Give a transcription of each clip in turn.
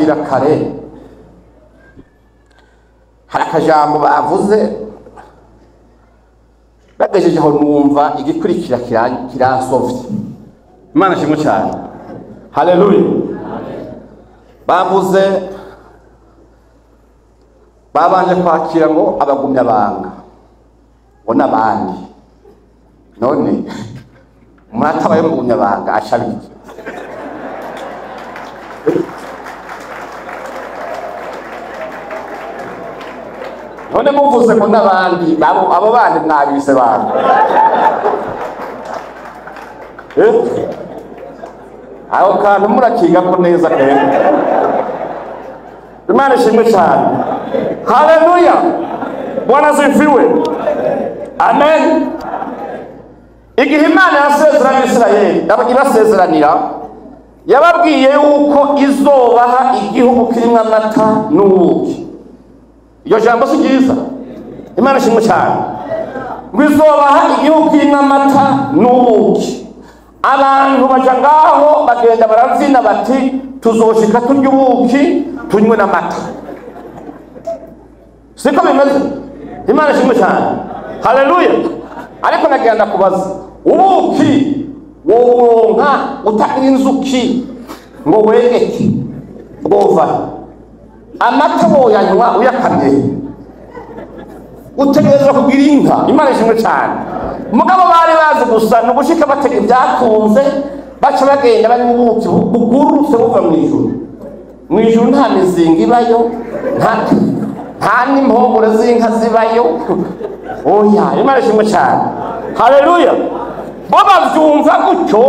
kwakira kare, hari akajambo bavuze bagejejeho numva igikurikira kiransovye. Imana ishimwe cyane, haleluya. Bavuze babanje kwakira ngo abagumya banga ngo n'abandi, none umuntu atabaye umugumya banga aca biki? None muvuze ngo n'abandi, abo bandi mwabise bande? Aho kantu murakiga ko neza kera. Imana ishimwe cyane, haleluya. Bwana asifiwe, amen. Igihe Imana yasezeranye Isirayeli, ibasezeranira, yababwiye yuko izobaha igihugu kirimo amata n'ubuki. Iryo jambo si ryiza? Imana ishimwe cyane. Ngo izobaha igihugu kirimo amata n'ubuki. Abantu baja ngaho bagenda barabyina bati tuzoshika turya ubuki tunywe n'amata. Siko bimeze? Imana ishimwe cyane, haleluya. Ariko nagenda kubaza, ubuki woburonka utagira inzuki ngo wegeke bwova? Amata woyanywa uyakamye? Utegerezwa kugira inka. Imana ishimwe cyane. Mugabo bari bazi gusa ni ugushika batega ibyakunze, baca bagenda banywa ubuki bugurutse buva mu ijuru. Mu ijuru nta mizinga ibayo, nta n'impongore z'inka zibayo. Oya, Imana ishimwe cyane, haleluya. Bo bavyumva gutyo,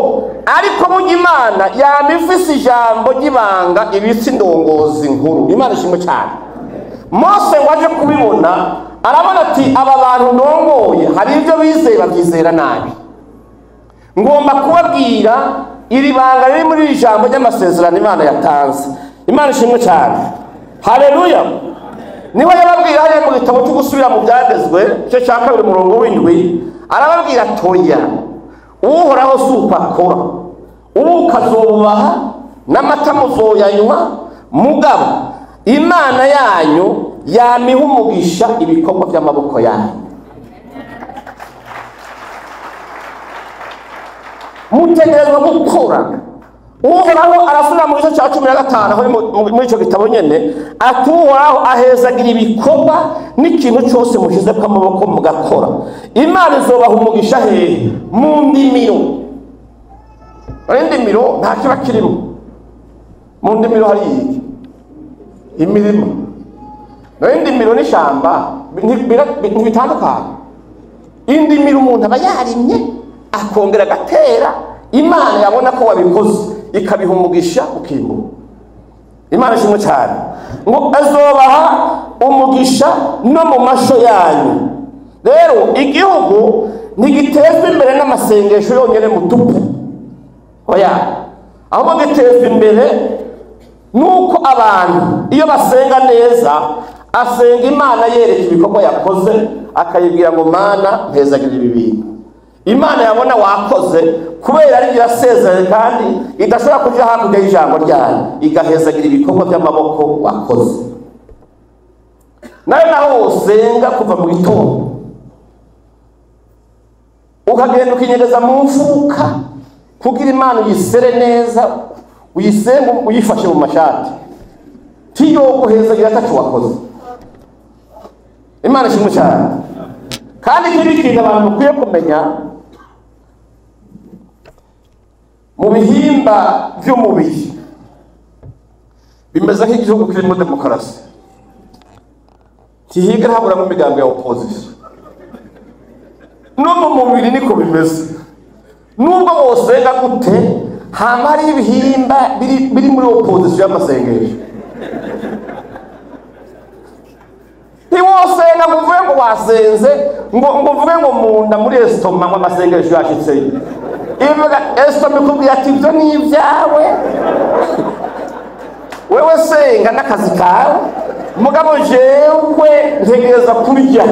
ariko burya Imana yama ifise ijambo ry'ibanga ibitse indongozi nkuru. Imana ishimwe cyane. Mose ngo aje kubibona, arabona ati aba bantu ndongoye hari ibyo bizeye babyizera nabi, ngomba kubabwira iri banga riri muri iri jambo ry'amasezerano Imana yatanze. Imana ishimwe cyane, haleluya. Niho yababwira hariya mu gitabo cyo gusubira mu byagezwe cyo cya 2 umurongo w'7, arababwira atoya Uhoraho si uko akora, ubu ukazobubaha n'amata muzoyanywa, mugabo Imana yanyu yamiha umugisha ibikorwa by'amaboko yanyu. Mutegerezwa gukora. Uhoraho arasubira mu gice cya 15 aho muri icyo gitabo nyene, ati Uhoraho ahezagira ibikorwa n'ikintu cyose mushize ko amaboko mugakora. Imana izobaha umugisha hehe? Mu ndimiro. Indimiro nta kiba kirimo. Mu ndimiro hari iki? Imirima. Indimiro n'ishamba ntibitandukanye. Indimiro umuntu aba yarimye akongera agatera, Imana yabona ko wabikoze ikabiha umugisha ukimbura. Imana ishimwe cyane. Ngo azobaha umugisha no mu masho yanyu. Rero igihugu ntigitezwa imbere n'amasengesho yonyene mutupu, oya, ahubwo gitezwa imbere nuko abantu iyo basenga neza, asenga Imana yereka ibikorwa yakoze, akayibwira ngo Mana mpezagira ibi bintu. Imana yabona wakoze kubera ari irasezeranye kandi idashobora kuja hakurya y'ijambo ryayo, igahezagira ibikorwa by'amaboko wakoze. Nawe naho usenga kuva mu gitondo ukagenda ukinyereza mu mfuruka kugira Imana uyisere neza, uyisenge uyifashe mu mashati, tiyoguhezagira ataco wakoze. Imana ishimwe cyane. Kandi ikindi kintu abantu bakwiye kumenya, mu bihimba by'umubiri bimeze nk'igihugu kirimo demokarasi, ntihiga haburamo imigambi ya opposition. No mu mubiri niko bimeze. Nubwo wosenga gute, hama hari ibihimba biri muri opposition y'amasengesho. Ntiwosenga ngo uvuge ngo wasenze, ngo uvuge ngo munda muri esitoma ngo amasengesho yashitseyo. Ivuga esitoma ikubwira ati ibyo ni ibyawe, wewe senga n'akazi kawe, mugabo jewe ntegereza kurya.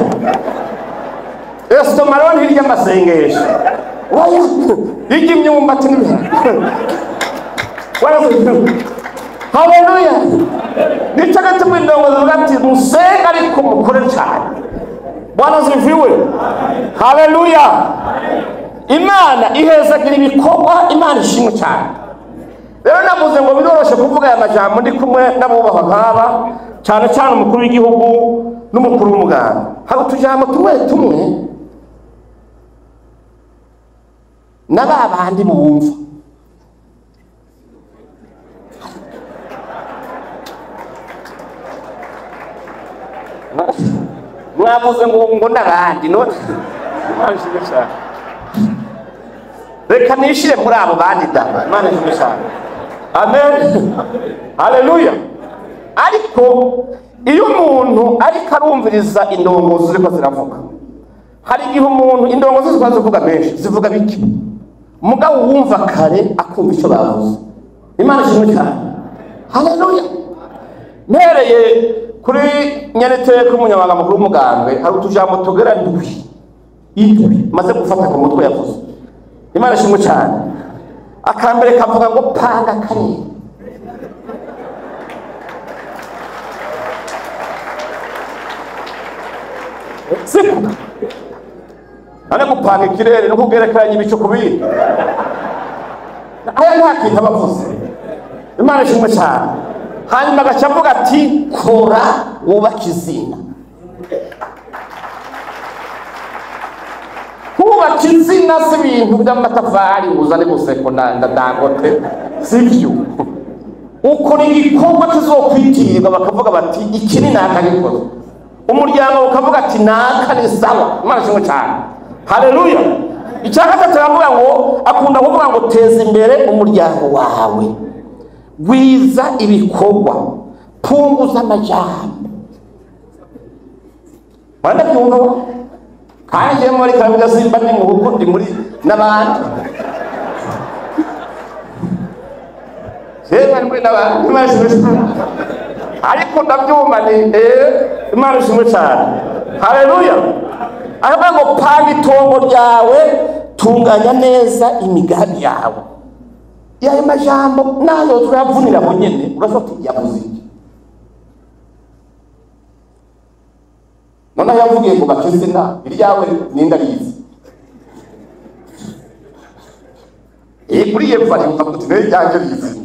Esitoma rero ntirya amasengesho, oya, irya imyumbati n'ibiharage. Haleluya. Nico gituma indongozi zivuga ati musenge ariko mukore cyane. Bwana asifiwe. Haleluya. Imana ihezagira ibikorwa, Imana ishimwe cyane. Rero navuze ngo biroroshe kuvuga aya majambo ndi kumwe n'abubahwa nk'aba, cyane cyane umukuru w'igihugu n'umukuru w'umuganda. Hari utujambo tumwe tumwe na ba bandi bumva. Mwavuze ngo n'abandi none Imana ishimwe cyane. Reka nishire muri abo bandi da. Imana ishimwe cyane. Amen. Haleluya. Ariko iyo umuntu ariko arumviriza indongozi ziriko ziravuga, hari igihe umuntu indongozi ziriko zivuga menshi, zivuga bike, mugabo wumva kare akumva icyo bavuze. Imana ishimwe cyane. Haleluya. Mpereye kuri nyeneteka umunyamabanga mukuru w'umugambwe, hari utujambo tugera ndwi indwi maze gufata ku mutwe yavuze. Imana ishimwe cyane. Akambere kavuga ngo panga kare. Siko ane gupanga ikirere no kugerekeranya ibicu ku bindi, aya nta kintu abavuze. Imana ishimwe cyane. Hanyuma agaca avuga ati kora wubake izina. Kubaka izina si ibintu by'amatafari uzane guseko na Dangote, sibyo. Ukora igikorwa kizokwitirirwa bakavuga bati iki ni nakagikoze, umuryango ukavuga ati naka ni sawa. Imana ishimwe cyane. Haleluya. Icya gatatu aravuga ngo akunda kuvuga ngo teza imbere umuryango wawe, gwiza ibikorwa, punguza amajambo. Barabyumva kandi njyewe muri kaminuza simba ndi mu rugo, ndi muri n'abandi. Njyewe muri n'abandi, Imana ishimwe cyane. Ariko ndabyumva ni Imana ishimwe cyane. Haleluya. Aravuga ngo panga itongo ryawe, tunganya neza imigambi yawe. Yayo majambo nayo turayavunira bo nyene, urashobora yavuze iki? None yavugiye ngo bakizina iryawe ninda rizi. Kuri yepfa ari ukavuga uti nayo ryanjye rizi.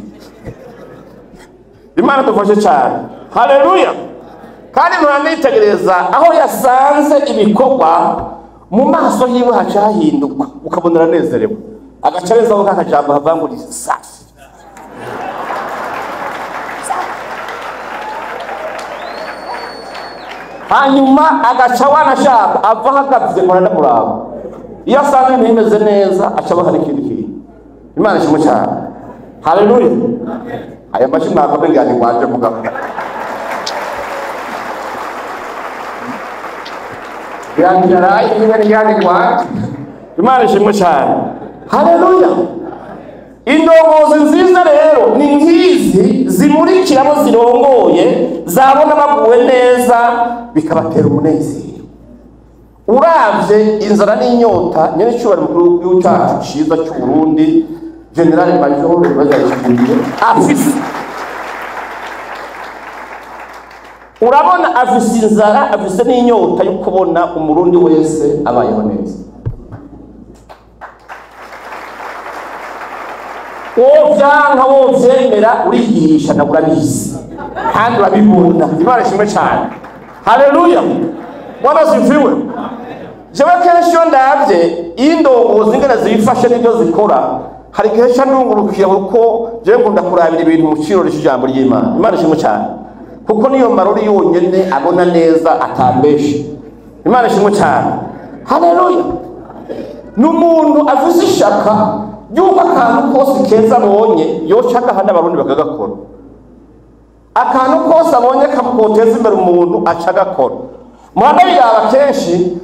Imana dufashe cyane. Haleluya. Kandi muranitegereza aho yasanze ibikorwa mu maso yiwe haca hahinduka, ukabona aranezerewe. Agacarezaho kakajambo havuga ngo ni safi. Hanyuma agaca wanashaka ava ahagaze murandamuraba. Iyo asanze ibintu bimeze neza aca abaha n'ikindi kintu. Imana ishimwe cyane. Haleluya. Aya mashyi mwakomeye ngira ni wanje mugabo. Imana ishimwe cyane. Haleluya. Indongozi nziza rero ni nkizi zimurikira abo zirongoye, zabona baguwe neza bikabatera umunezero. Uravye inzara n'inyota, nyerecyubahiro mukuru w'igihugu cyacu ciza cy'u Burundi, General Major Ndayishimiye afise. Urabona afise inzara, afise n'inyota yo kubona umurundi wese abayeho neza. Wovyanka wovyemera urigisha na urabizi kandi urabibona. Imana ishimwe cyane. Haleluya. Bwana asifiwe. Jewe kenshi iyo ndavye indongozi ingene zifashe n'ibyo zikora, hari igihe nca ndungurukira kuko jewe nkunda kurabira ibintu mu ciro c'ijambo ry'Imana. Imana ishimwe cyane. Kuko niyo marori yonyene abona neza atambeshe. Imana ishimwe cyane. Haleluya. N'umuntu afise ishaka yuko akantu kose keza abonye yoca agahana abarundi bakagakora. Akantu kose abonye kamukoteza imbere umuntu aca agakora. Muhanda kenshi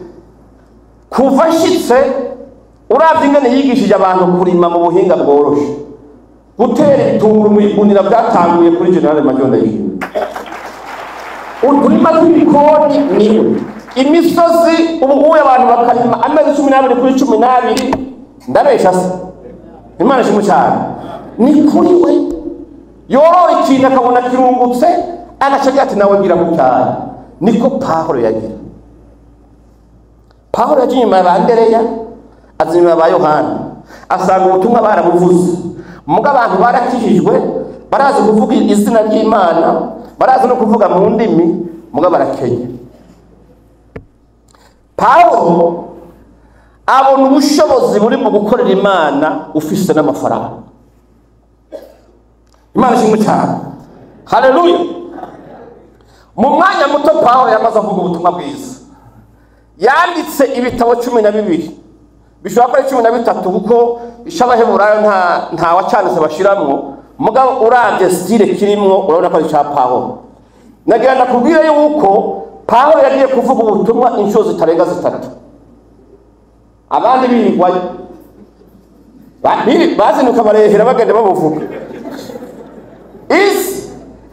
kuva ashitse uravye ingene yigishije abantu kurima mu buhinga bworoshe. Gutera ibitunguru mu igunira byatanguye kuri General Major Ndayishimiye. Uturima tw'ibikoni niwe. Imisozi ubu uye abantu bakarima amezi 12 kuri 12 ndabesha se. Imana ishimwe cyane. Ni kuri we. Yorora ikintu akabona kirungutse, agaca agira ati nawe ngira gutya. Niko Pawulo yagira. Pawulo yagiye inyuma ya ba Andereya, aza inyuma ya ba Yohana, asanga ubutumwa barabuvuze. Muga abantu barakijijwe, barazi kuvuga izina ry'Imana, barazi no kuvuga mu ndimi, muga barakenya. Pawulo abona ubushobozi buri mu gukorera Imana ufise n'amafaranga. Imana ishimwe cyane. Haleluya. Mu mwanya muto Pawulo yamaze avuga ubutumwa bwiza. Yanditse ibitabo 12. Bishobora kuba ari 13 kuko ishabaheburayo nta wacanditse bashiramwo. Mugabo uravye style kirimwo urabona ko ari ca Pawulo. Nagira ndakubwire yuko Pawulo yagiye kuvuga ubutumwa inshuro zitarenga 3. Abandi birigwa bazinuka barehera bagenda babuvuga. Isi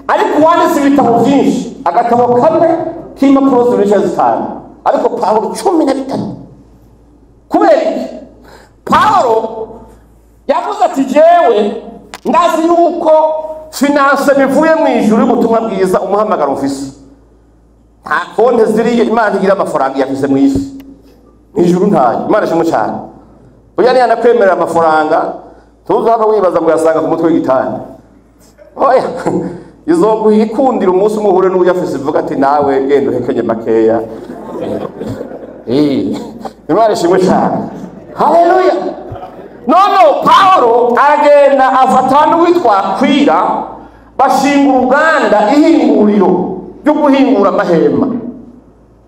ariko wanditse ibitabo byinshi, agatabo kamwe k'impapuro zirenga 5, ariko Pawulo 13. Kubera iki? Pawulo yavuze ati jewe ndazi yuko finance bivuye mu ijuru y'ubutumwa bwiza umuhamagaro mfise. Nta konte ziriyo, Imana igira amafaranga yafize mu isi. Mu ijuru ntayo. Imana ishimwe cyane. Oya niyo anakwemerera amafaranga, ntuzaba wibaza ngo yasanga ku mutwe w'igitanda. Oya, izoguha ikundira umunsi umwe uhure n'uyafise uvuga ati nawe genda uhekenye makeya. Imana ishimwe cyane. Haleluya. Nono Pawulo aragenda afata n'uwitwa Akwila, bashinga uruganda ihinguriro ryo guhingura amahema.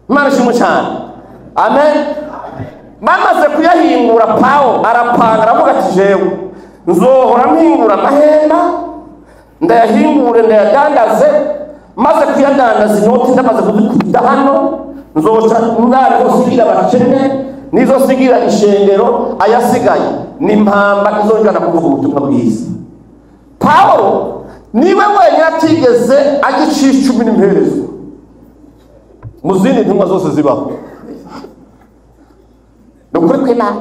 Imana ishimwe cyane. Amen. Bamaze kuyahingura, Pawulo arapanga aravuga ati jewe nzohora mpingura amahema, ndayahingure ndayadandaze, maze kuyadandaza inoti ndamaze kuzikubita hano, nzoca nzosigira abakene nizosigira ishengero, ayasigaye ni impamba izonjana kuvuga ubutumwa bwiza. Pawulo niwe wenyine atigeze agica icumi n'imperezo mu zindi ntumwa zose zibaho. Ni ukuri kw'Imana.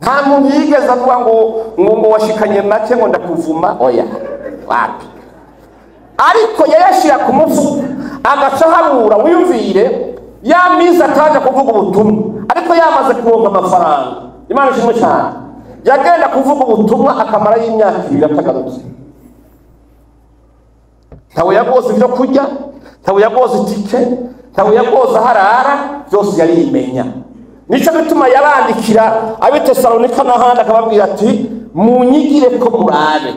Nta muntu yigeze avuga ngo washikanye make ngo ndakuvuma, oya wapi. Ariko yayashira ku mufuka agaca harura. Wiyumvire ya minsi ataje kuvuga ubutumwa, ariko yamaze kuronka amafaranga. Imana ishimwe cyane. Yagenda kuvuga ubutumwa akamara y'imyaka 2 atagarutse. Ntawe yagoze ibyo kurya, ntawe yagoze itike, ntawe yagoze harara, byose yarimenya. Nico gituma yabandikira ab'i Tesalonika n'ahandi akababwira ati munyigire ko murabe,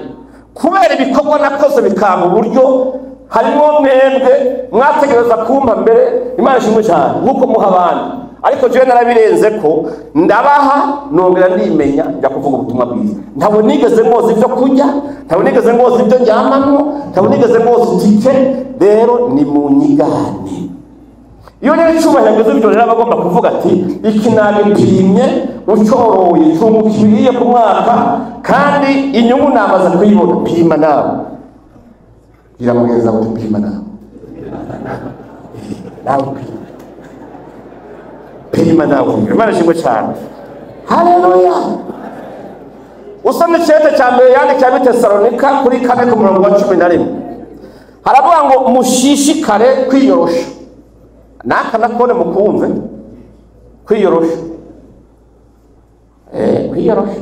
kubera ibikorwa nakoze bikanga uburyo harimo mwebwe mwategereza kumpa mbere. Imana ishimwe cyane nkuko muha abandi, ariko jewe narabirenze ko ndabaha nongera ndimenya njya kuvuga ubutumwa bwiza. Ntabwo nigeze ngoza ibyo kurya, ntabwo nigeze ngoza ibyo ndyamamwo, ntabwo nigeze ngoza itike, rero ni munyigane. Iyo rero icyubahiro ageze ibyo rero aba agomba kuvuga ati iki nabipimye ucoroye cyunguka ibiriye ku mwaka, kandi inyungu namaze kuyibona. Pima nawe, bwira mugenzi wawe uti pima nawe, nawe pima, pima nawe. Imana ishimwe cyane. Haleluya. Usomye icete cya mbere yandikiye ab'i Tesalonika kuri 4 ku murongo wa 11, haravuga ngo mushishikare kwiyorosha. Naka nakone mukumve kwiyorosha. Kwiyorosha.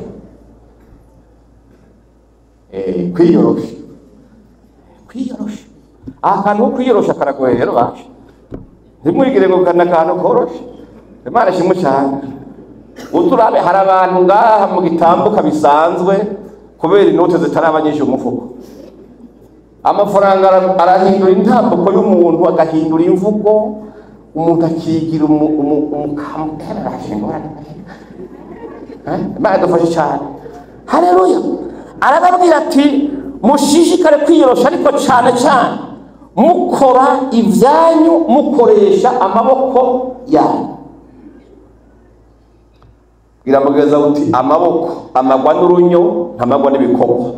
Kwiyorosha. Kwiyorosha. Akantu kwiyorosha karagoye rero basha. Ntimwigire ngo kana kantu koroshe. Imana ishimwe cyane. Uturabe hari abantu ngaha mu gitambuka bisanzwe kubera inote zitarabanyije umufuko. Amafaranga arahindura intambuko y'umuntu, agahindura imvugo, umuntu akigira umukamutera. Imana idufashe cyane. Haleluya. Arababwira ati mushishikare kwiyorosha, ariko cyane cyane mukora ibyanyu mukoresha amaboko yanyu. Bwira mugenzi wawe uti amaboko amagwa n'urunyo ntamagwa n'ibikorwa.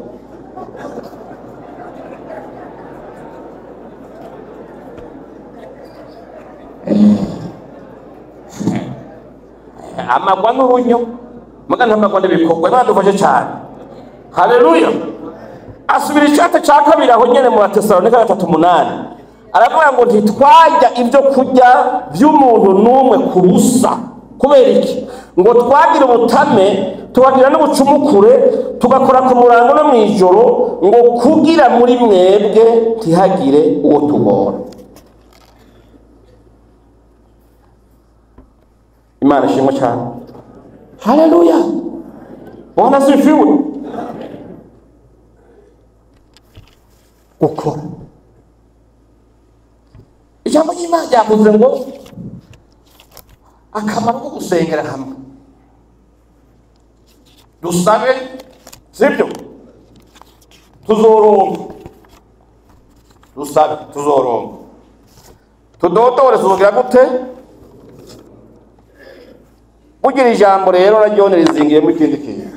Amagwa n'urunyo Muga ntamarwa n'ibikorwa. Imana dufashe cyane. Haleluya. Asubira icate ca kabiri aho nyene mu Batesalonika 3:8, aravuga ngo ntitwarya ibyo kurya by'umuntu n'umwe ku busa. Kubera iki? Ngo twagira ubutame, tukagira n'ubucumukure, tugakora ku murango no mw'ijoro, ngo kugira muri mwebwe ntihagire uwo tugora. Imana ishimwe cyane. Haleluya. Bwana asifiwe. Gukora. Ijambo ry'Imana ryavuze ngo akamaro ko gusengera hamwe, dusabe, sibyo, tuzoronka. Dusabe tuzoronka, tudotore tuzogira gute? Kugira ijambo rero naryo rizingiyemo ikindi kintu.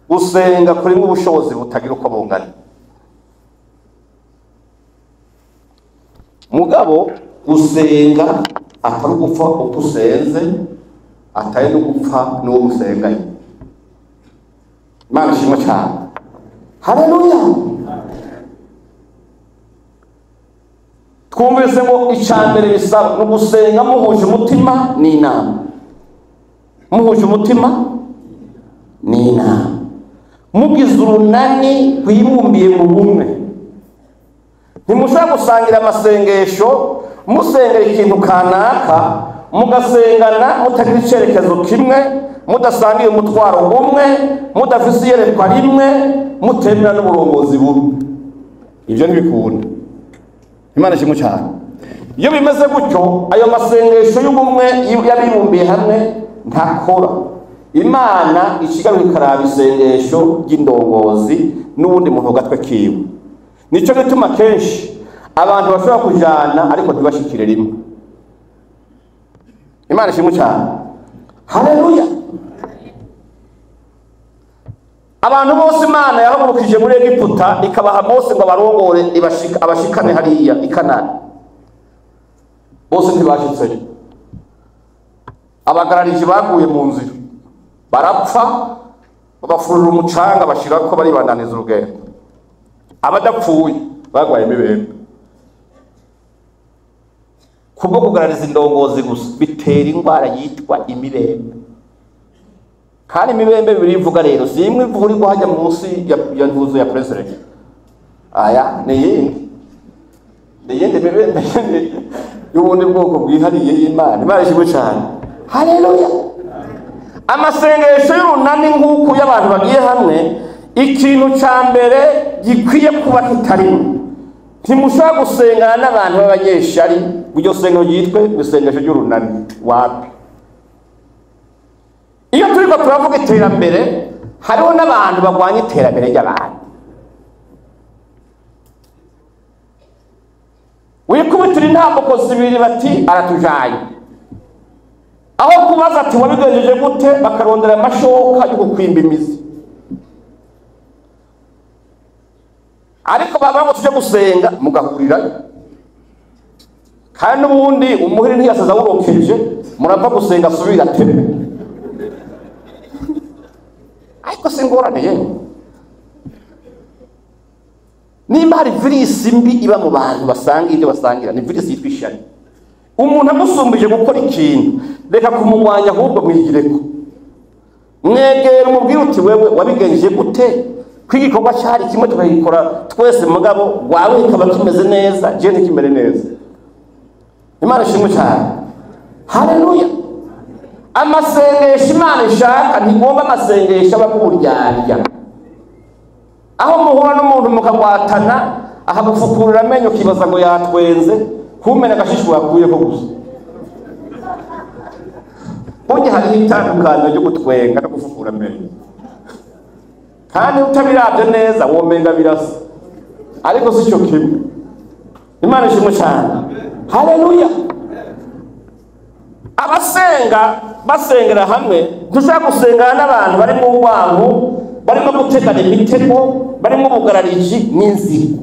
Gusenga kurimo ubushobozi butagira uko bungana. Mugabo gusenga atari gupfa uko usenze, atari no gupfa n'uwo musenganye. Imana ishimwe cyane. Haleluya. Twumvise ngo icambere bisaba no gusenga muhuje umutima n'inama. Muhuje umutima n'inama. Mugize urunani rwibumbiye mu bumwe. Ntimushobora gusangira amasengesho, musengera ikintu kanaka, mugasengana mutagira icerekezo kimwe, mudasangiye umutwaro umwe, mudafise iyerekwa rimwe, mutemera n'uburongozi bumwe. Ibyo ntibikunda. Imana ishimwe cyane. Iyo bimeze gutyo, ayo masengesho y'ubumwe y'abibumbiye hamwe ntakora. Imana ikigaruka ikaraba isengesho ry'indongozi n'ubundi muntu gatwe kiwe. Nico gituma kenshi abantu bashobora kujana ariko ntibashikire rimwe. Imana ishimwe cyane. Haleluya. Abantu bose Imana yahagurukije muri Egiputa ikabaha Mose ngo abarongore abashikane hariya i Kanani, bose ntibashitseyo. Abagarariji baguye mu nzira barapfa, babafurura umucanga bashirako baribandaniza urugendo. Abadapfuye bagwaye imibembe. Kubwo kugarariza indongozi gusa bitera indwara yitwa imibembe. Kandi imibembe birivuga rero si imwe ivurirwa hajya munsi ya ntuzo ya president. Aya ni yindi. Ni yindi mibembe y'ubundi bwoko bwihariye y'Imana. Imana ishimwe cyane. Haleluya. Amasengesho y'urunani nk'uko y'abantu bagiye hamwe, ikintu ca mbere gikwiye kuba kitarimo. Ntimushobora gusengana n'abantu b'abanyeshari iryo sengero ryitwe isengesho ry'urunani. Wapi? Iyo turiko turavuga iterambere, hariho n'abantu bagwanya iterambere ry'abantu. Wikubitira intambuko zibiri bati aratujaye. Aho kubaza ati wabigenjeje gute, bakarondera amashoka yo gukwimba imizi. Ariko baba ngo tuje gusenga mugahurirayo. Kandi ubundi umuhiri ntiyasaza awurokeje, murava gusenga asubira ateme. Ariko si ingorane yewe. Nimba hari virisi mbi iba mu bantu basanga ibyo basangira, ni virisi yitwa ishari. Umuntu amusumbije gukora ikintu, reka kumurwanya ahubwo mwigireko. Mwegera umubwire uti wewe wabigenjeje gute? Ko igikorwa cyari kimwe tukagikora twese, mugabo wawe kikaba kimeze neza, je ntikimere neza. Imana ishimwe cyane. Haleluya. Amasengesho Imana ishaka ntigomba amasengesho aba kuryarya. Aho muhura n'umuntu mukagwatana, akagufukurira amenyo ukibaza ngo yatwenze, kumena agashishwa yakuyeko gusa. Burya hariho itandukaniro ryo gutwenga no gufukura amenyo. Kandi utabiravye neza womenga birasa, ariko si cyo kimwe. Imana ishimwe cyane. Haleluya. Abasenga basengera hamwe, ntushobora gusengana n'abantu bari mu rwango, barimo gutegana imitego, barimo ubugarariji n'inzigo.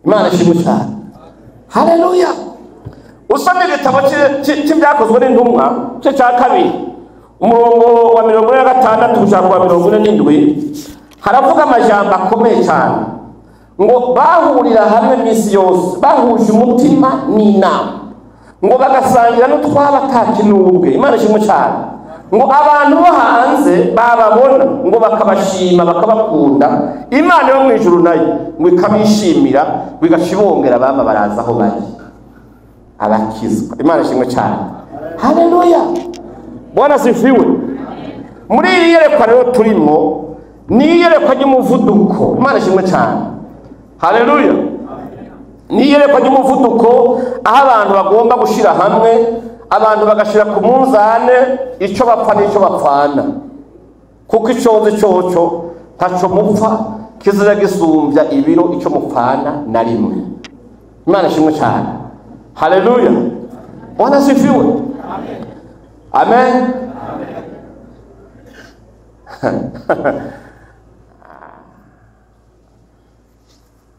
Imana ishimwe cyane. Haleluya. Usomye igitabo c'ibyakozwe n'intumwa cyo cya kabiri umurongo wa 46 gushaka wa 47 haravuga amajambo akomeye cyane ngo bahurira hamwe iminsi yose bahuje umutima n'inama ngo bagasangira n'utwaba atakinubwe. Imana ishimwe cyane. Ngo abantu bo hanze bababona ngo bakabashima bakabakunda, Imana yo mu ijuru nayo ngo ikabishimira ngo igashibongera bama baraza aho bari abakizwa. Imana ishimwe cyane. Haleluya, Bwana sifiwe. Muri iri yerekwa rero turimo ni iyerekwa ry'umuvuduko. Imana ishimwe cyane. Haleluya. Ni iyerekwa ry'umuvuduko aho abantu bagomba gushira hamwe, abantu bagashira ku munzane ico bapfa n'ico bapfana, kuko icoze coco ntaco mupfa kizira gisumbya ibiro ico mupfana na rimwe. Imana ishimwe cyane. Haleluya, Bwana sifiwe. Amen.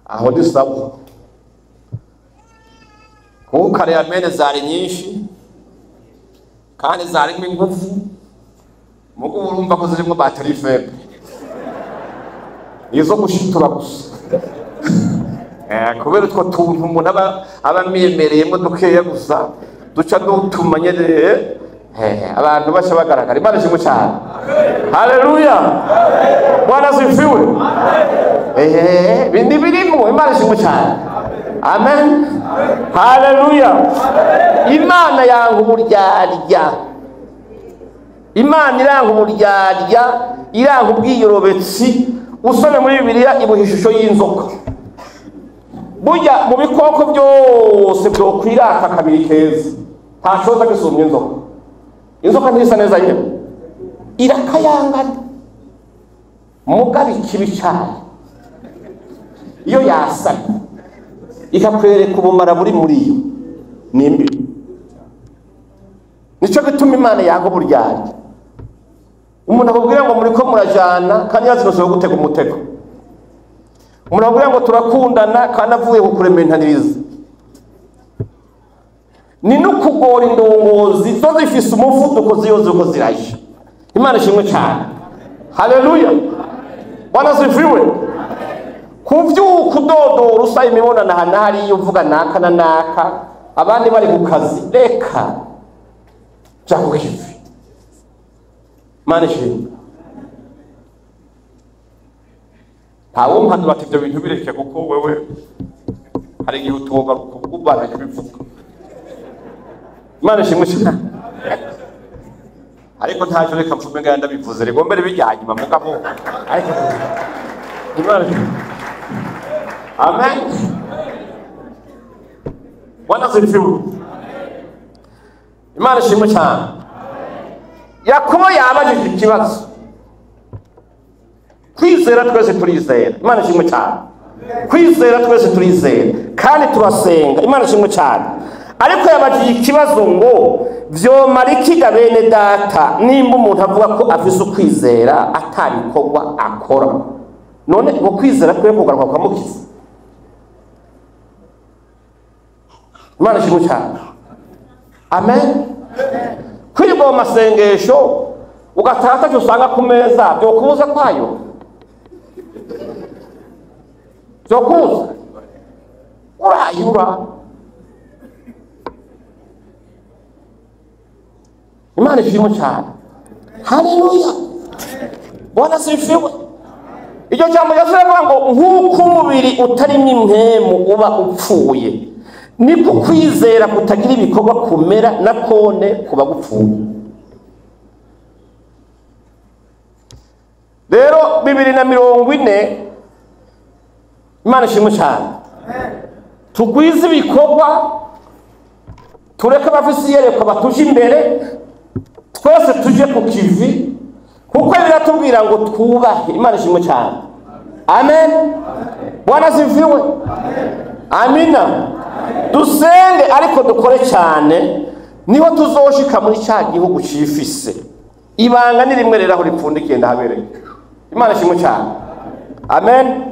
Aho dusabwa kuko kare amene zari nyinshi kandi zarimo ingufu, mugo urumva ko zirimo batterie faible nizo gushitura gusa. Kubera utwo tuntu umuntu aba amiyemereyemo dukeya gusa duca dutuma nyene abantu baca bagaragara. Imana ishimwe cyane. Haleluya, Bwana sifiwe. Bindi birimo. Imana ishimwe cyane. Amen. Haleluya. Imana yanga uburyarya. Imana iranga uburyarya, iranga ubwiyorobetsi. Usome muri Bibiliya ibuha ishusho y'inzoka. Burya mu bikoko byose byokwirata kabiri keza ntashoza gisumbya inzoka. Inzoka ntisa neza yewe, irakayangana mugabe ikibi cyane iyo yasana ikakwereka ubumara buri muri yo ni mbi. Nico gituma Imana yanga uburyarya. Umuntu akubwira ngo muriko murajana kandi yazinose gutega umutego. Umuntu akubwira ngo turakundana kandi avuye kukurementaniriza. Ni no kugora indongozi zo zifise umuvuduko ziyoze uko ziraje. Imana ishimwe cyane. Haleluya, Bwana sifiwe. Kuvyuka udodora usaba imibonano aha na hariya uvuga naka na naka abandi bari ku kazi, reka ja ku kivi. Imana ishimwe. Ntawumpanura ati ibyo bintu bireke kuko wewe hari igihe utogaruka ubana kubivuga. Imana ishimwe cyane. Ariko ntacyo reka mvume ngaya ndabivuze rigombere bijyanye mugabo. Ariko Imana. Amen. Bwana sifiwe. Imana ishimwe cyane. Yakobo yabajije ikibazo. Kwizera twese turizera. Imana ishimwe cyane. Kwizera twese turizera kandi turasenga. Imana ishimwe cyane. Ariko yabajije ikibazo ngo vyomara ikiga bene data nimba umuntu avuga ko afise ukwizera atarikorwa akora, none ngo kwizera kwe kugaruka kwamukiza. Imana ishimwe cyane. Amen. Kwirirwa mu masengesho ugataha atacyo usanga ku meza byokubuza kwayo, byokubuza urayura. Imana ishimwe cyane. Haleluya, Bwana sifiwe. Iryo jambo ryavuga ngo nk'uko umubiri utarimo impwemu uba upfuye, niko kwizera kutagira ibikorwa kumera na kone kuba gupfuye. Rero 2040 Imana ishimwe cyane. Tugwize ibikorwa, tureke abafise iyerekwa batuje imbere, twese tuje ku kivi, kuko biratubwira ngo twubahe. Imana ishimwe cyane. Amen. Bwana sifiwe. Amina. Dusenge ariko dukore cyane, niho tuzoshika muri cya gihugu cifise. Ibanga ni rimwe rero aho ripfundikiye ndahabereye. Imana ishimwe cyane. Amen.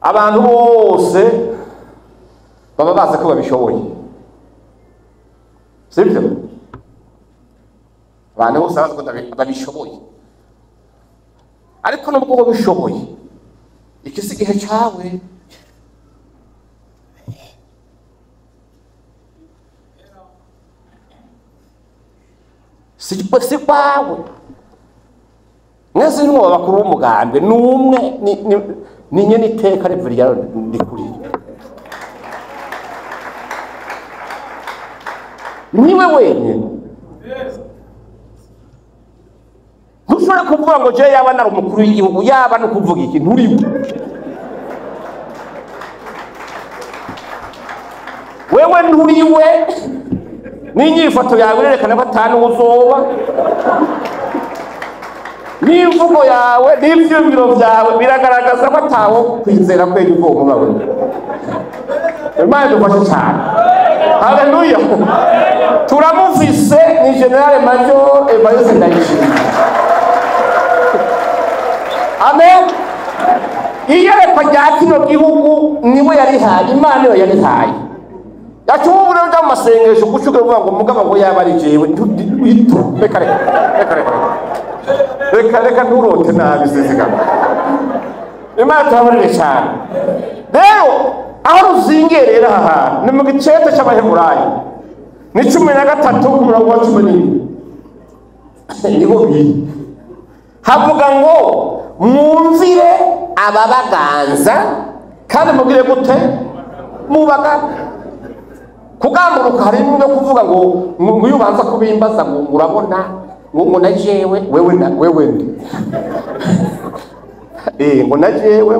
Abantu bose Baba bazi ko babishoboye, sibyo? Abantu bose bazi ko babishoboye, ariko nubwo babishoboye, iki si igihe cyawe. Si kwawe. Mwese nimwe bakuru b'umugambwe n'umwe ni nyene iteka Reveriyano Ndikuriyo, niwe wenyine. Ntushobora kuvuga ngo je yaba nari umukuru w'igihugu, yaba no kuvuga iki, nturiwe wewe, nturiwe. N'inyifato yawe irerekana ko atanu uzoba, n'imvugo yawe n'ivyumviro vyawe biragaragaza ko atawo kwizera kwega ubwonko bwawe. Imana idufashe cyane. Haleluya. Turamufise, ni General Major Evariste Ndayishimiye. Amen. Iyerekwa rya kino gihugu niwe yarihaye, Imana niwe yarihaye. Yacuba uja mu masengesho gucuka uvuga ngo mugabo ngo yaba ari jewe, reka reka reka reka reka reka, nturote nabi sizigama. Imana tubabarire cyane. Rero aho ruzingiye rero aha hantu ni mu gicete c'Abaheburayo, ni 13 ku murongo wa 14, niho biri. Havuga ngo mwumvire ababaganza kandi mugire gute? Mubaga. Kugamburuka harimo no kuvuga ngo ngo iyo ubanza kubimbaza ngo urabona ngo na jewe wewe na wewe ndi ngo na jewe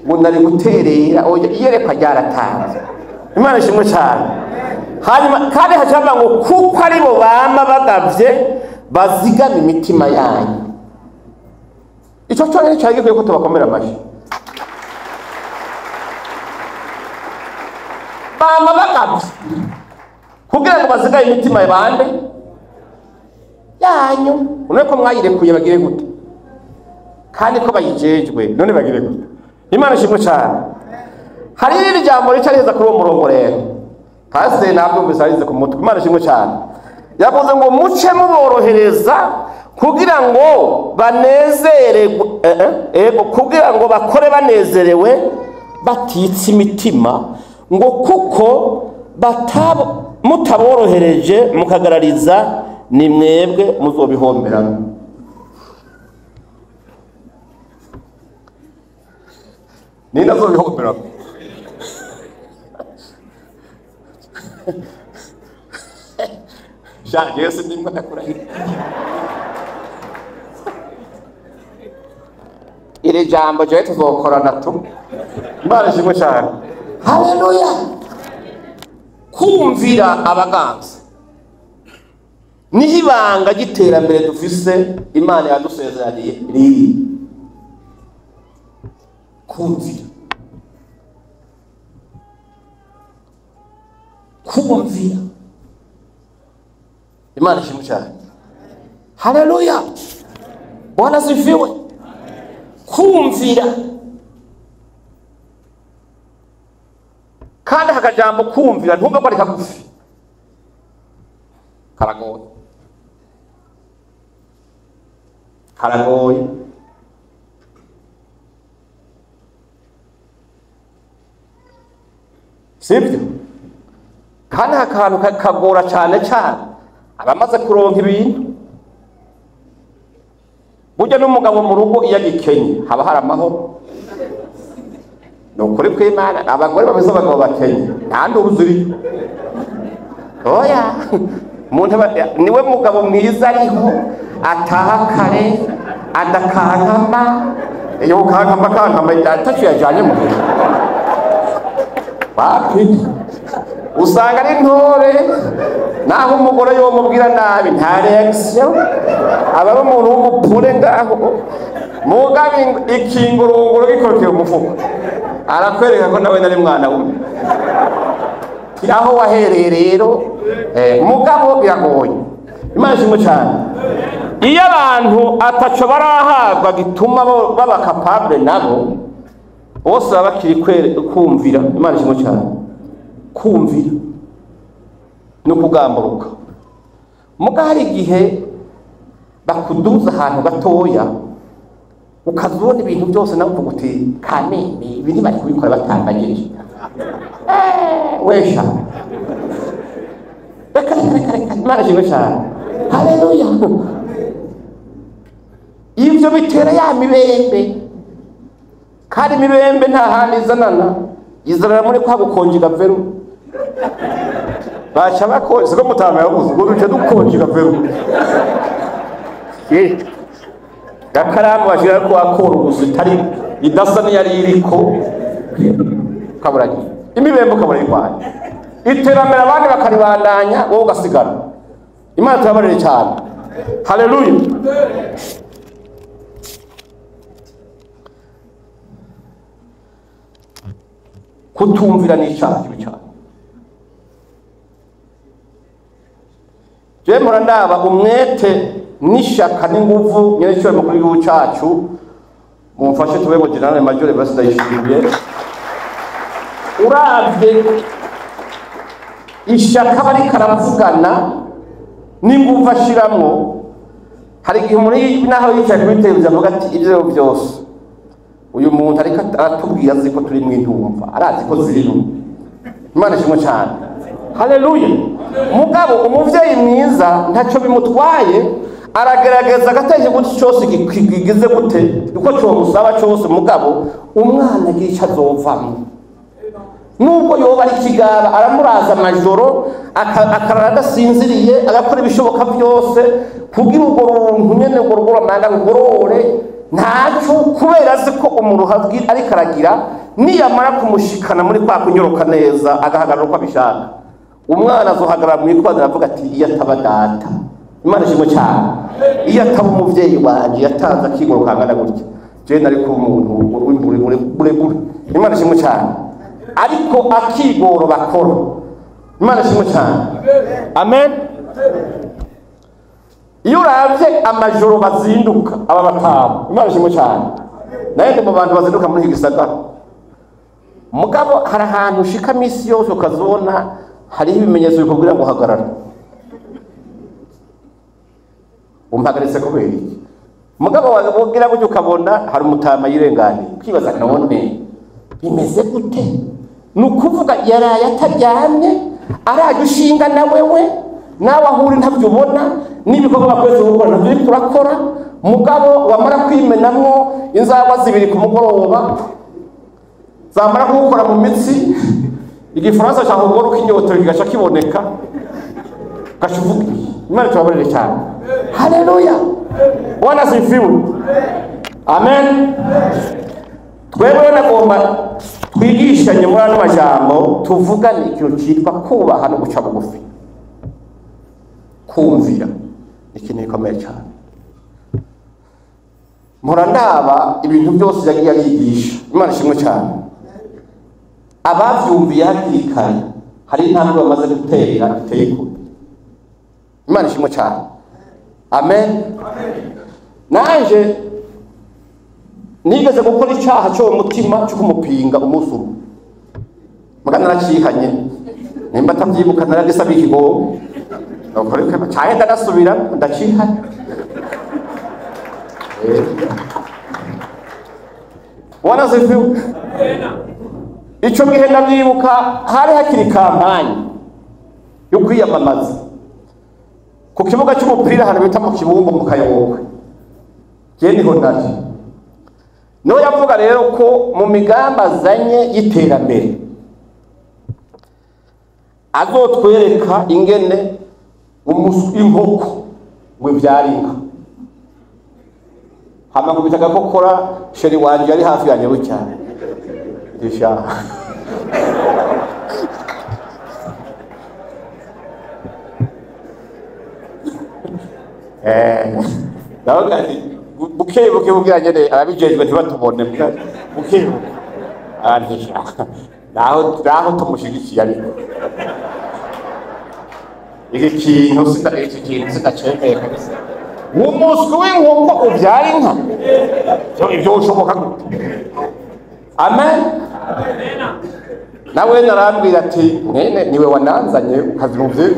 ngo nari guterera. Oya, iyerekwa ryaratanze. Imana ishimwe cyane. Hanyuma kandi hacamba ngo kuko ari bo bama bagavye bazigama imitima yanyu. Ico cyonyine cyari gikwiye ko tubakomera amashyi. Bama bagavye kugira ngo bazigaye imitima bande yanyu. None ko mwayirekuye bagire gute? Kandi ko bayijejwe none bagire gute? Imana ishimwe cyane. Hari irindi jambo rica riheza kuri uwo murongo rero, pasiteri ntabwo mbisarize ku mutwe. Imana ishimwe cyane. Yavuze ngo muce muborohereza kugira ngo banezererwe, ego, kugira ngo bakore banezerewe batitse imitima, ngo kuko mutaborohereje mukagarariza ni mwebwe muzobihomberamo. Ninde azobihomberamo? Sha Yesu ndimwe ndakurahira. Iri jambo je tuzokorana tu. Imana ishimwe cyane. Haleluya. Kumvira abaganza niho ibanga ry'iterambere dufise Imana yadusezeraniye riri. Kumvira, kumvira. Imana ishimwe cyane. Haleluya. Bwana asifiwe. Kumvira. Kandi hakajambo kumvira ntumve ko ari kagufi, karagoye, karagoye. Sibyo? Kandi akantu kagora cyane cyane abamaze kuronka ibintu. Burya n'umugabo mu rugo iyo agikenye haba hari amahoro. Ni ukuri kw'Imana, abagore bameze abagabo bakenye nta nduzi uriyo. Oya, umuntu niwe mugabo mwiza ariho ataha kare adakankama, iyo ukankama kankama ataco yajanye mu rugo. Wapi? Usanga ari intore, naho umugore yomubwira nabi nta reaction, aba ari umuntu w'umupure ngaho. Mugabe ikingurunguru gikorokeye umufuko, arakwereka ko nawe nari mwana w'umwe. Aho wahereye rero, mugabo biragoye. Imana ishimwe cyane. Iyo abantu ataco barahabwa gituma baba capable nabo, bose baba bakiri kumvira. Imana ishimwe cyane. Kumvira no kugamburuka. Muga hari igihe bakuduza ahantu gatoya ukazubona ibintu byose nawe uvuga uti kameme ibi ntibari kubikora batanganyije. Wesha reka reka reka reka, Imana ishimwe cyane, haleluya. Ibyo bitera ya mibembe, kandi imibembe nta handi izanana, izanana muri kwa gukonjega veru. Baca bakonje siko mutama yavuze ngo duce dukonjega veru. Gakaramu bashira ko akora ubuzu itari idasa n'iyari iriko kaburagiye imibembe kabura irwaye iterambere abandi bakaribandanya wowe ugasigara. Imana turabarire cyane, haleluya. Kutumvira ni icyaha kibi cyane. Jewe mpora ndaba umwete n'ishyaka n'inguvu nyerecyubahiro mukuru w'igihugu cyacu, mumfashe tube ngo General Major Evariste Ndayishimiye. Uravye ishyaka bariko aravugana n'inguvu ashiramwo, hari igihe muri naho yicaye kuri televiziyo avuga ati ibyo byose uyu muntu ariko aratubwira azi ko turi mu intumva, arazi ko zirimo. Imana ishimwe cyane, haleluya. Mugabo umuvyeyi mwiza ntacyo bimutwaye, aragerageza agatekerezo gute cyose kigize gute uko cyomusaba cyose, mugabo umwana agira icyo azovamwo. Nubwo yoba ari ikigara aramuraza amajoro akarara adasinziriye, agakora ibishoboka byose kugira urwo runtu nyene urwo rugoramanga rugorore ntacyo, kubera azi ko umuntu ariko aragira niyamara kumushikana muri kwa kunyoroka neza agahagarara uko abishaka, umwana azohagarara mu ikoraniro avuga ati iyo ataba data, Imana ishimwe cyane, iyo ataba umuvyeyi wanje yatanze akigoro kangana gutya, jewe nari kuba umuntu w'imburebure. Imana ishimwe cyane, ariko akigoro bakora. Imana ishimwe cyane, amen. Iyo uravye amajoro bazinduka aba batanu, Imana ishimwe cyane, naye ndi mu bantu bazinduka muri iki gisagara. Mugabo hari ahantu ushika misi yose ukazibona hariho ibimenyetso bikubwira ngo hagarara. Umpagaritse kubera iki? Mugabo wabwira gutyo ukabona hari umutama yirenganiye, ukibaza none bimeze gute? Ni ukuvuga yaraye ataryamye, araje ushinga na wewe, nawe aho uri ntabyo ubona, n'ibikorwa bakwezi gukora ntabyo uriko urakora. Mugabo wamara kwimenamwo inzagwa zibiri ku mugoroba, zamara kuwukora mu mitsi, igifaransa cya kugora ukinyotera kigaca kiboneka, ugaca uvuga Imana itubabarire cyane, haleluya. Bwana asifiwe, amen. Twebwe nagomba twigishanye muri ano majambo, tuvugane ikintu cyitwa kubaha no guca bugufi. Kumvira ni ikintu gikomeye cyane. Mpora ndaba ibintu byose yagiye arigisha, Imana ishimwe cyane. Abavyumviye hakiri kare hari intambwe bamaze gutera iteye kure. Imana ishimwe cyane, amen. Nanje nigeze gukora icyaha cyo mu mutima cyo kumupinga umunsi umwe, muga naracihanye, nimba atabyibuka naragisaba ikigo cyane, ndagasubira ndacihanye. Bwana asifiwe. Ico gihe ndavyibuka hari hakiri kampanye yo kwiyamamaza ku kibuga cy'umupira ahantu bita mu Kibumbu mu Kayokwe, je niho nari. Niho yavuga rero ko mu migambi azanye y'iterambere azotwereka ingene inkoko ngo ivyara inka. Hama nkubita agakokora sheri wanje yari hafi yanjye cyane. Disha. Ndavuga nti buke buke buke nyene ababijejwe ntibatubone buke buke. Antisha. Naho tumushigikiye ariko. Iki kintu sindacemeye kabisa. Umuswi w'inkoko uvyara inka. Ibyo ushoboka gute? Amen. Nawe narambwira ati mwene niwe wananzanye ukazimuvye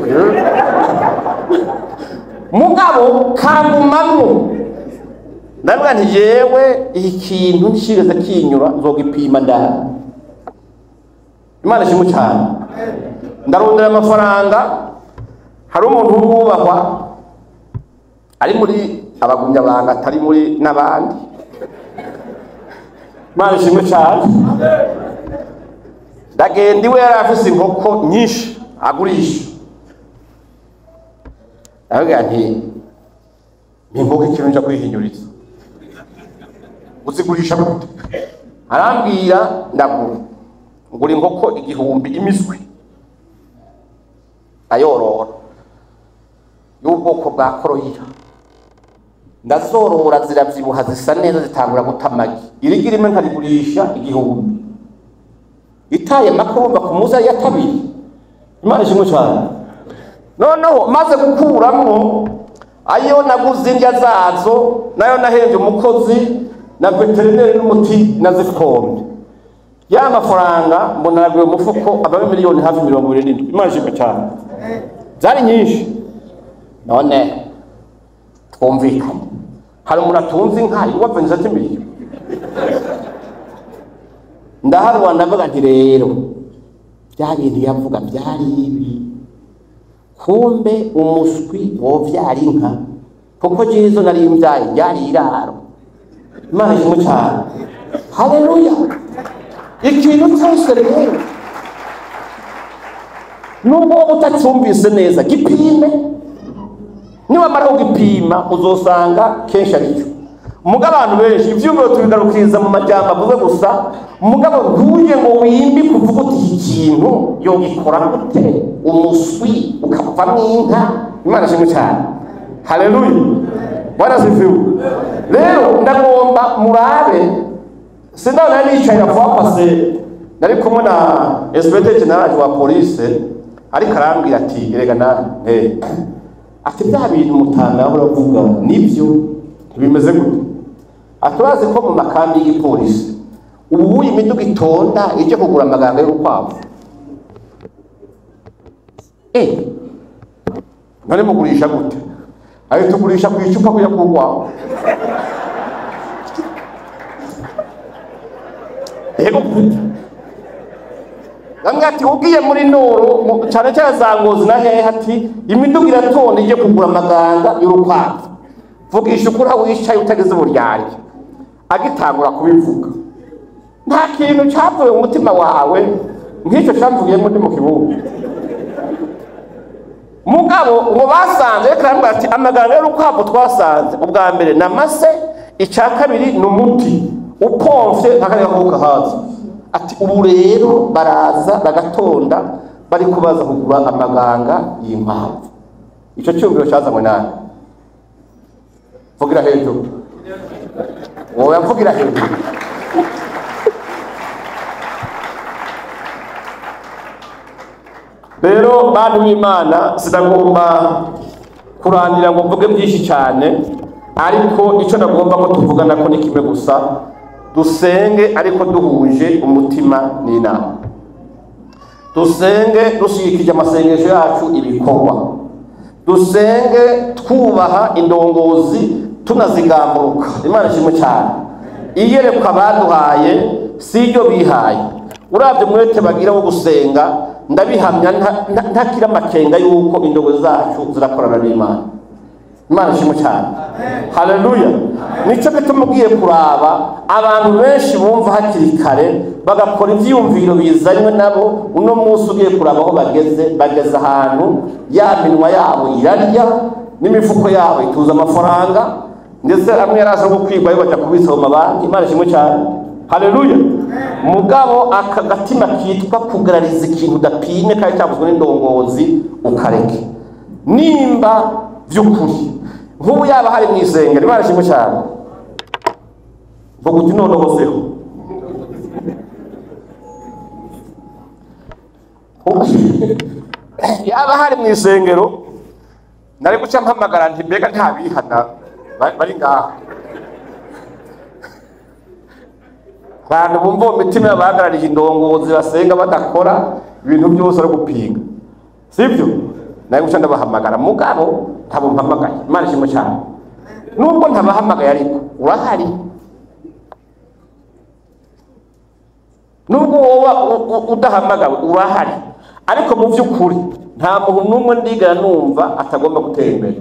mugabo kangumamwo. Ndavuga nti jewe iki kintu nshigeze kinyura nzogipima ndara. Imana ishimwe cyane. Ndarondera amafaranga. Hari umuntu wubahwa ari muri abagumya banga atari muri n'abandi. Imana ishimwe cyane. Ndagenda iwe yari afise inkoko nyinshi agurisha. Ndavuga nti inkoko ikintu nja kwihinyuriza uzigurisha gute? Arambwira ndagura. Ngura inkoko 1000 imiswi ayorora y'ubwoko bwa korohira. Ndazorora ziravyibuha zisa neza zitangura guta amagi. Irigi rimwe nkarigurisha 1000. Itaye makomba ku muza ya kabiri. Imana ishimwe cyane. Noneho maze gukuramwo ayo naguze indya zazo nayo nahembye umukozi na veterineri n'umuti nazikombe. Ya mafaranga mbona naguye umufuko ababe miliyoni hafi 27. Imana ishimwe cyane. Zari nyinshi. None twumvikane. Hari umuntu atunze inka igwa 27 miliyoni. Ndaharwa ndavuga nti rero bya bintu yavuga byari ibi. Kumbe umuswi wovyara inka kuko jizo nari imbyaye byari iraro. Imana ishimwe cyane. Haleluya. Ikintu cyose rero nubwo utacyumvise neza gipime. Niba mara ugipima uzosanga kenshi aricyo. Mugabo abantu benshi ivyumviro tubigarukiriza mu majambo avuze gusa, mugabo ntuye ngo wimbi kuvuga uti iki kintu yogikora gute umuswi ukavamwo inka. Imana ishimwe cyane. Haleluya. Bwana sifiwe. Rero ndagomba murabe sindabona nicaye na pase nari kumwe na inspecteur general wa police ariko arambwira ati erega na ati bya bintu mutanga aho uravuga nibyo bimeze gute? Aturazi ko mu makambi y'igipolisi ubu imiduga itonda ije kugura amaganga y'urukwavu. None mugurisha gute? Ayo tugurisha ku icupa kuya kugwa. Yego Namwe ati ugiye muri Noro cyane cyane za Ngozi na hehe ati imiduga iratonda ije kugura amaganga y'urukwavu. Vugisha ukuri aho wicaye utagize uburyarya. Agitangura kubivuga. Nta kintu cyavuye mu mutima wawe nk'icyo cyamvugiyemo ndi mu kibuga. Mugabo ngo basanze reka ati amaganga y'urukwavu twasanze ubwa mbere na mase, icya kabiri ni umuti upomfye ntakareka kubuka haza. Ati ubu rero baraza bagatonda bari kubaza kugura amaganga y'inkwavu. Icyo cyumviro cyazanywe nani? Vugira hejuru. Wowe mvugira hejuru. Rero bantu b'Imana sinagomba kurangira ngo mvuge byinshi cyane, ariko icyo nagomba ko tuvugana ko ni kimwe gusa: dusenge ariko duhuje umutima n'inama. Dusenge dushyigikije amasengesho yacu ibikorwa. Dusenge twubaha indongozi tunazigamburuka. Imana ishimwe cyane. Iyerekwa baduhaye si iryo bihaye. Uravye mwete bagira wo gusenga, ndabihamya ntakira amakenga yuko indongozi zacu zirakorana n'Imana. Imana ishimwe cyane. Haleluya. Nico gituma ugiye kuraba abantu benshi bumva hakiri kare bagakora ivyiyumviro bizanywe nabo. Uno munsi ugiye kuraba aho bageze, bageze ahantu ya minwa yabo irarya n'imifuko yabo ituza amafaranga, ndetse amwe yaraza no kwigwa baja kubitsa mu mabanki. Imana ishimwe cyane. Haleluya. Mugabo aka gatima kitwa kugarariza ikintu udapimye kandi cyavuzwe n'indongozi ukareke. Nimba vy'ukuri nk'ubu yaba hari mu isengero, Imana ishimwe cyane, vuga uti noneho seho yaba hari mu isengero nari guca mpamagara nti mbega nta bihana bari ngaha. Abantu bumva mu mitima bahagarariye indongozi basenga badakora ibintu byose ari gupinga, sibyo? Nawe guca ndabahamagara, mugabo ntabo mpamagaye. Imana ishimwe cyane. Nubwo ntabahamagaye ariko urahari. Nubwo wowe udahamagawe urahari, ariko mu by'ukuri nta muntu n'umwe ndigana numva atagomba gutera imbere.